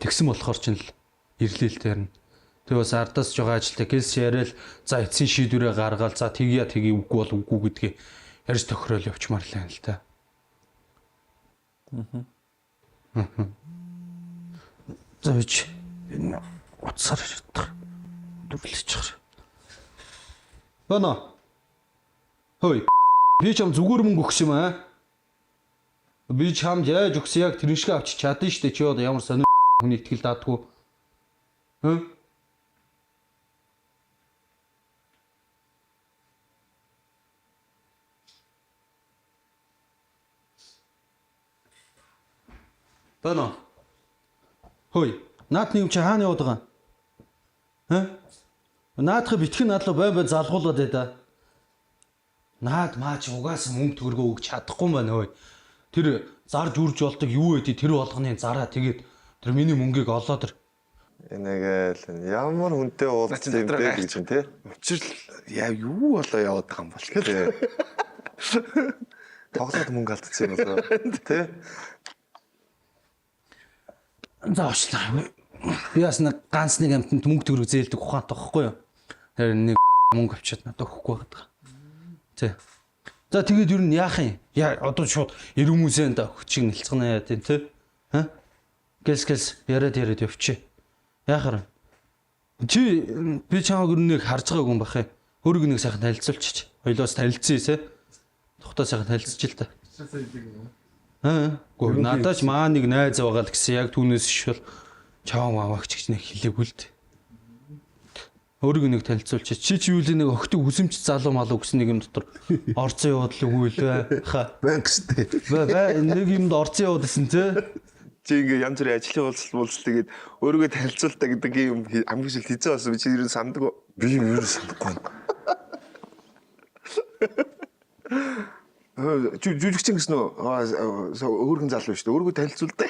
Тэгсэн болохоор ч л ирлээ л тэр нь. Тэг бас ардаас жоо ажилтаа гэлс яриад за эцсийн шийдвэрээ гаргаал за тэгье тэгье үгүй бол үгүй гэдгээ ярьж тохироол явчмаар л юм л та. Аа. За бич энэ утсаар ярьдаг. Дүрлэж чаар. Бано. Хөөе. Би чам зүгээр мөнгө өгсөн юм аа. Би чамд яаж өгсөн яг тэрэн шиг авчиж чадна штэ чи одоо ямар сонир хүний итгэл даадгүй. Хөө? Бано. Хөөе. Наад нэг юм чи хаана яваад байгаа юм? Хэ? Наадах битгий над руу байн байн залгуулад байда. Наад маа чи угаасаа мөнгө төгрөгөө өгч чадахгүй юм байна хөөе. Тэр зарж үрж болдог юу гэдэг тэр болгоны зараа тэгээд тэр миний мөнгийг олоод ир. Энэгээл ямар хүнтэй уулзсан юм бэ гэж чинь тий. Учир л яа юу болоо яваад байгаа юм бол Тий. Тоглоод мөнгө алдсан юм болоо тий. За уучлаарай. Би бас нэг ганц нэг амтанд мөнгө төгрөг зээлдэг ухаантай байхгүй юу? Тэр нэг мөнгө авчиад надад өгөхгүй байгаа. Тий. За тэгээд ер нь яах юм? Яа одоо шууд эрүүмүүсээ да хүчийг нэлцгэнэ яа тийм тий. Ха? Гэс гэс яриад яриад явчих. Яахаар. Чи би чамайг ер нь нэг харж байгаагүй юм бах юм. Өөрийг нэг сайхан танилцуулчих. Хоёлоос танилцсан эсэ. Тухтаа сайхан танилцчих л та. Аа. Гөө надад ч маа нэг найз байгаа л гэсэн яг түүнээс иш бол чаав маавагч гэж нэг хэлээгүй л дээ. Өөрийг нэг танилцуулчих. Чи чи юу л нэг охтыг хүсэмж залуу малуу гэсэн нэг юм дотор орцсон яваад л үгүй л бай. Ха. Банк штэ. Бай бай нэг юмд орцсон яваад исэн те. Чи ингээ янз бүрийн ажлын уулзалт муулзалт тэгээд өөрийгөө танилцуултаа гэдэг юм хамгийн сүүлд хизээ болсон би чи ер нь санддаг уу? Би юм юу санахгүй байна. Жүжигчин гэсэн үү? Аа, өөрхөн залуу шүү дээ. Өөрийгөө танилцуултаа.